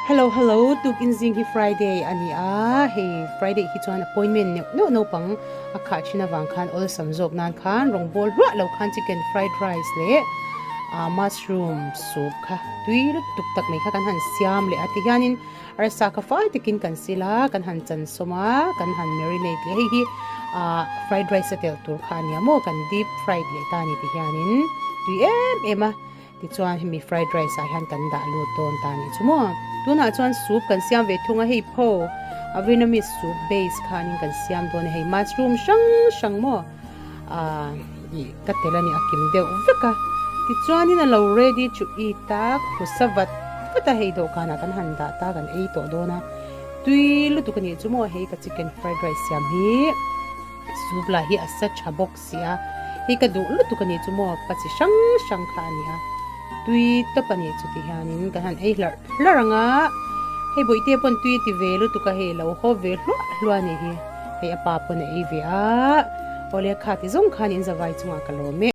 Hello hello tukin zing hi Friday a ni a, hei Friday hi chuan appointment neuh neuh naupang a khah thin avang khan awlsam zawk nan khan rawng bawl hluah lo khan chicken fried rice leh ah mushroom soup kha tui lutuk tak mai kha kan han siam leh a tihianin arsa kha fai takin kan sil a kan han chan sawm a kan han marinate leh hei hi ah fried rice a telh tur kha a nia maw kan deep fried leh ta a ni tihianin tui em em a. Tichuan hemi fried rice ah hian kan dah lut dawn ta anih chu maw. Tunah chuan soup kan siam ve thung a, hei pho a Vietnamese soup base khanin kan siam dawn a, hei mushroom hrang hrang maw ah ih ka tel a ni a kim deuh vek a. Tichuanin a lo ready chu eat a, khusa vat vat a hei dawhkanah kan han dah ta kan ei tawh dawn a, tui lutuk anih chu maw hei ka chicken fried rice siam hi soup lah hi a sa tha bawk. Si a, hei ka duh lutuk a nih chu maw, pa chi hrang hrang kha a ni a, tui tawp a nih chu ti hianin kan han ei hlarh hlarh ang a, hei bawihte pawn tui a ti ve lutuk a, hei lo haw ve hluah hluah a nih hi, hei a pa pawn a ei ve a, awle kha ti zawng khan in zavai chungah ka lawm e.